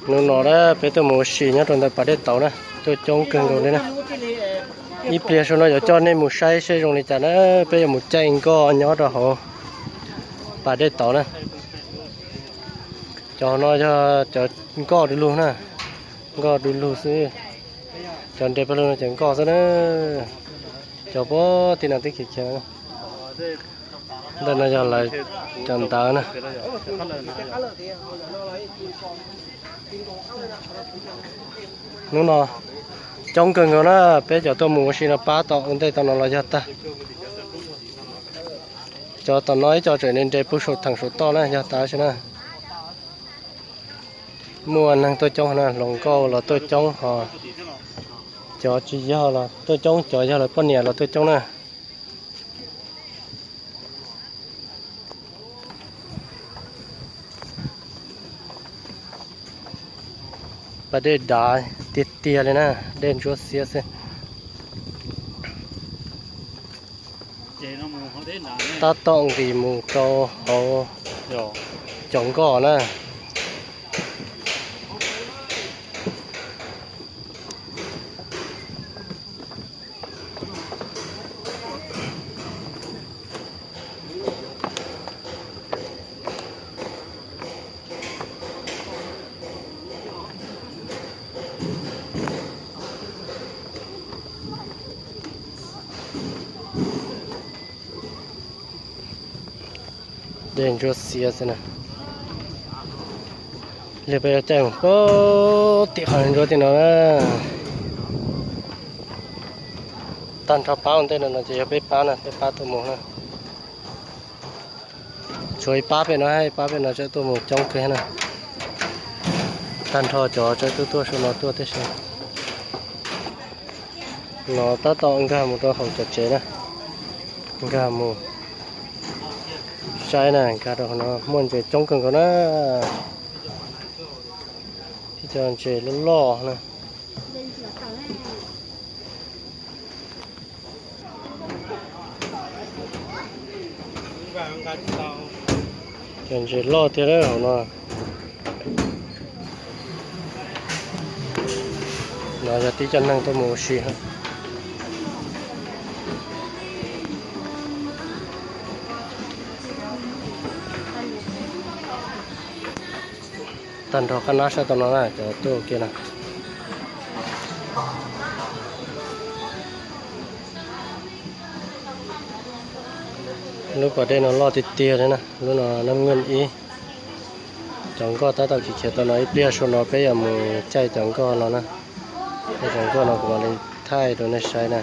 Hnub no na peb tuaj mus ua si nyob rau ntawm pas dej tauv na, tuaj coob kawg nkaus li na. Ib pliag saum no yuav coj nej mus saib seb zoo li cas na, peb yuav mus caij nkoj nyob rau hauv pas dej tauv na. Cov no yog cov nkoj du lug na, nkoj du lug xwb. Cov nres pawg lug no ces nkoj xwb na. Cov puag tim no twb khiav khiav. Ntawm no yog lawv cov ntawv na. Hnub no coob kawg nkaus na, peb cov tuaj mus ua si no pab tom ua ntej tom no los yog tag. Cov tom no ib co tseem nres nres puag saum theem saum toj na yog tas si na. Muaj neeg tuaj coob na, hluas nkauj los tuaj coob ho cov tsis yog los tuaj coob, cov yog lawv poj niam los tuaj coob na. Pas dej dav tiag tiag li na, dej ntsuab xiab xwb. Tab tom nqis mus rau hauv cov nkoj na. Dej ntsuab xiab xwb na. Li peb yuav caij mus puag tim qhov ntsuab tim no na. Tag nrho pab ua ntej no no ces yog peb pab na, peb pab tuaj mus na. Tshuav ib pab pem no, ib pab pem no tseem tuaj mus coob kawg na. Tag nrho cov tseem tuaj tuaj saum no tuaj tib si. No tab tom nkag mus rau hauv cov tsev na, nkag mus saib na, nkag rau hauv no muaj ntses coob kawg nkaus na. Ib co ntses loj loj na. Cov ntses loj thiab hauv no. No yog tib co neeg tuaj mus ua si. Tag nrho qab nab sab tom no na, cov tuaj ua ke na. Lub pas dej no loj tiag tiag li na, lub no nab naj ib. Cov nkoj tab tom khiav khiav tom no, ib pliag saum no peb yuav mus caij cov nkoj los na. Caij cov nkoj no kuv mam li thaij rau nej saib na.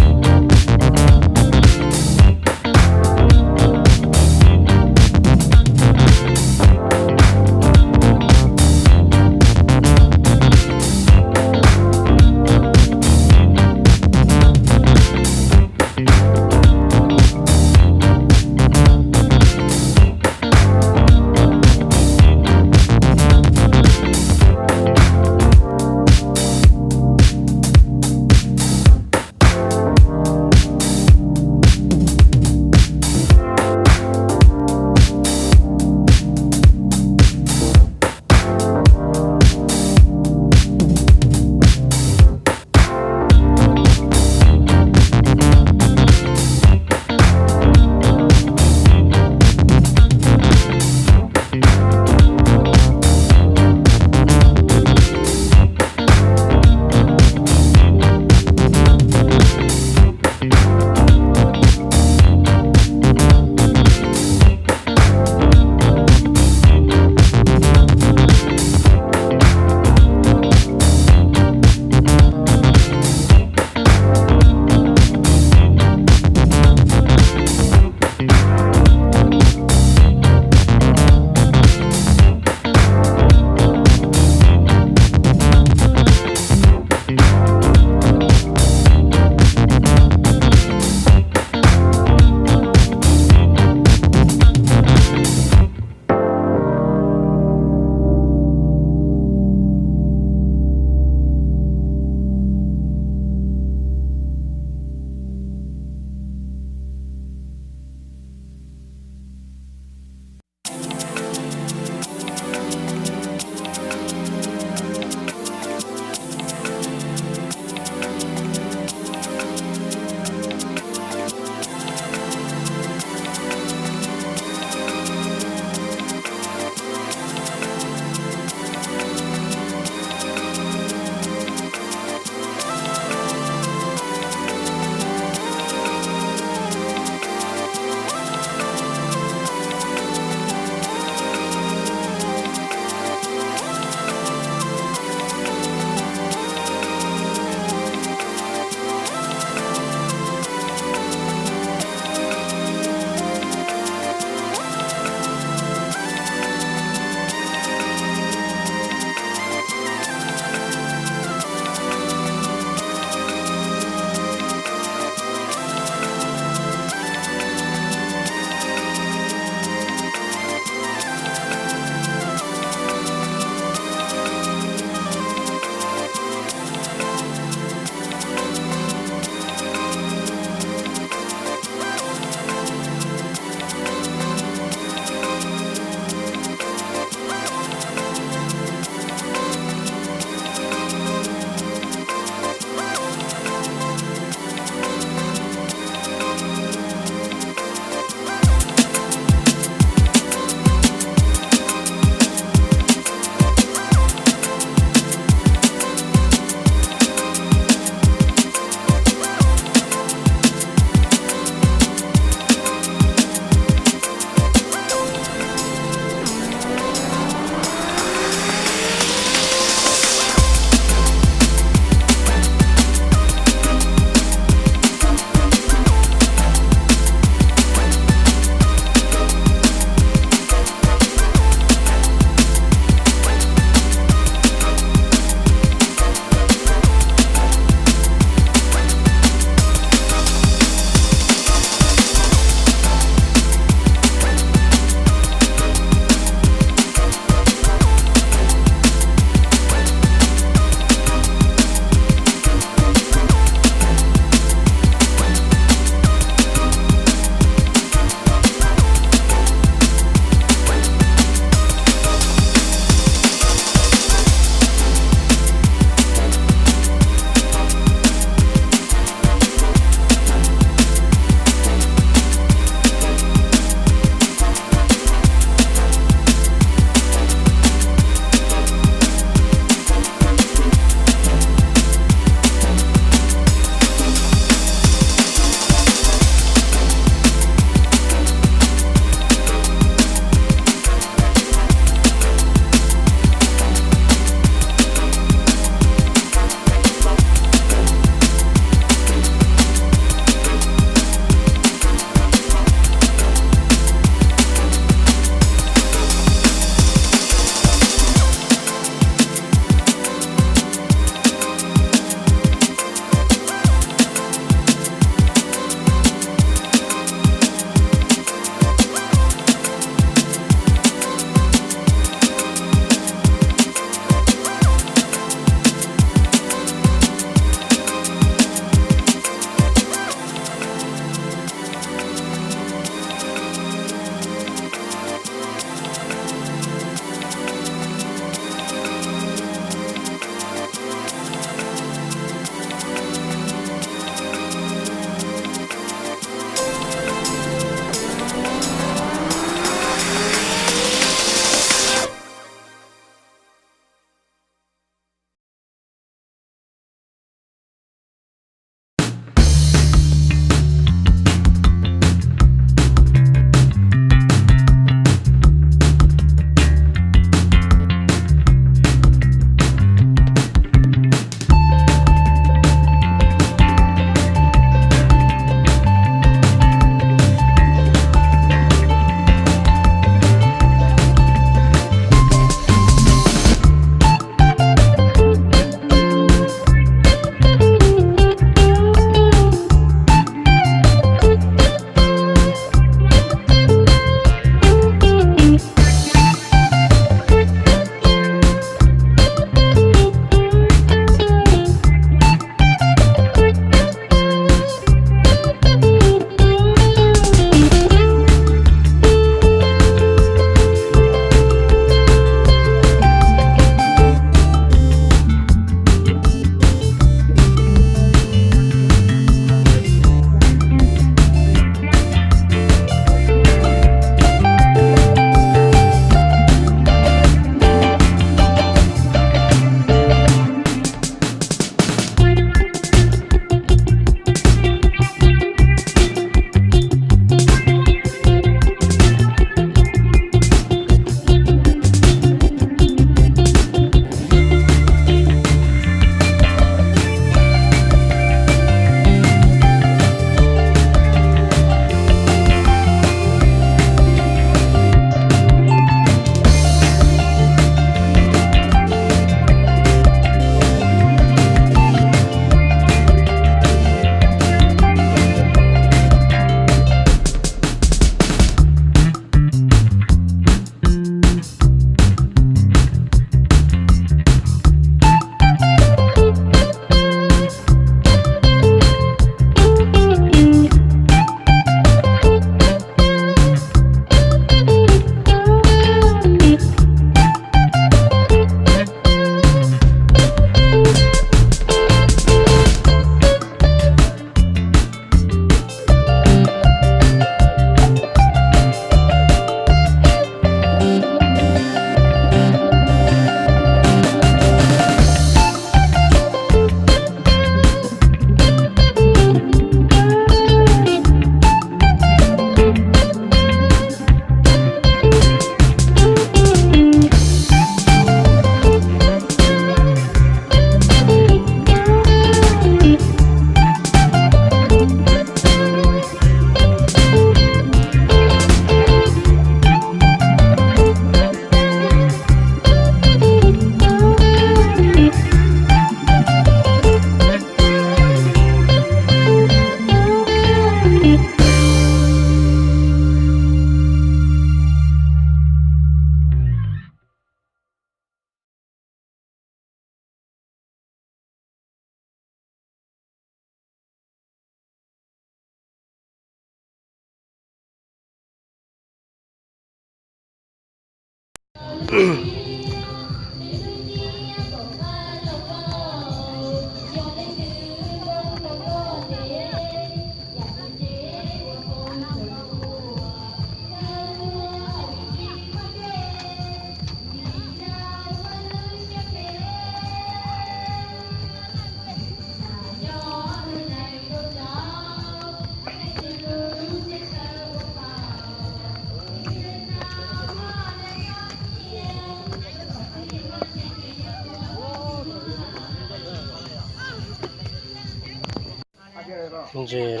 Ntses,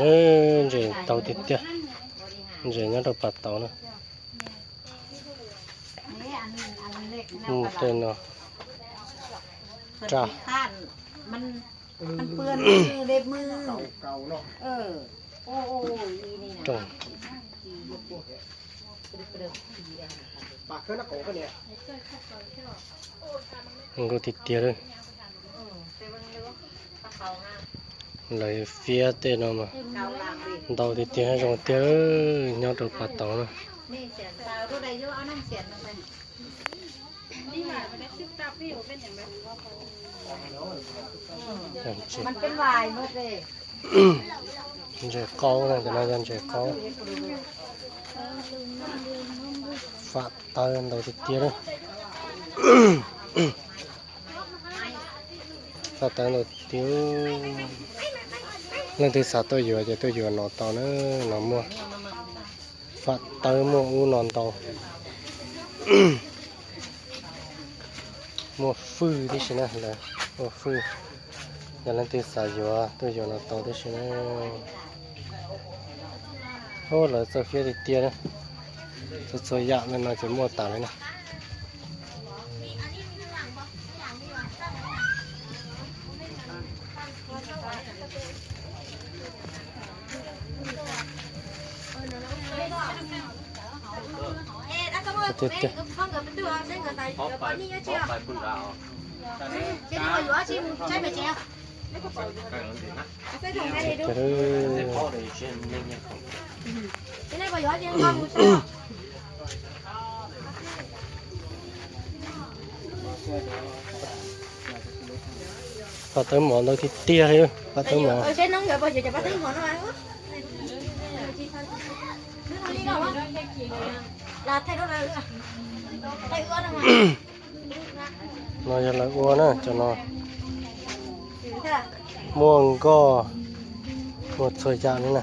ntses ntau tiag tiag. Ntses nyob rau pas tauv na. Mus tej no. Ra. Nkauj tiag tiag li. Lawv fiab tej no mas ntau tiag tiag, zoo tiag, nyob rau pas tauv na. Ntses qaub na, cov no yog ntses qaub. Fam tawb ntau tiag tiag na. Fam tawb ntau tiag. Leej twg xav tuaj yuav ces tuaj yuav no tau na, no muaj. Fam tawb muaj ub no ntau. Muaj fwj tib si na, lawv ua fwj. Yog leej twg xav yuav tuaj yuav no tau tib si na. Ub, lawv txawj fiab tiag tiag na. Txhua txhua yam no ces muaj tas li na. Fam tawb mov ntau tiag tiag li, fam tawb mov. No yog lawv ua na, cov no. Muaj nkoj, muaj txhua yam li na.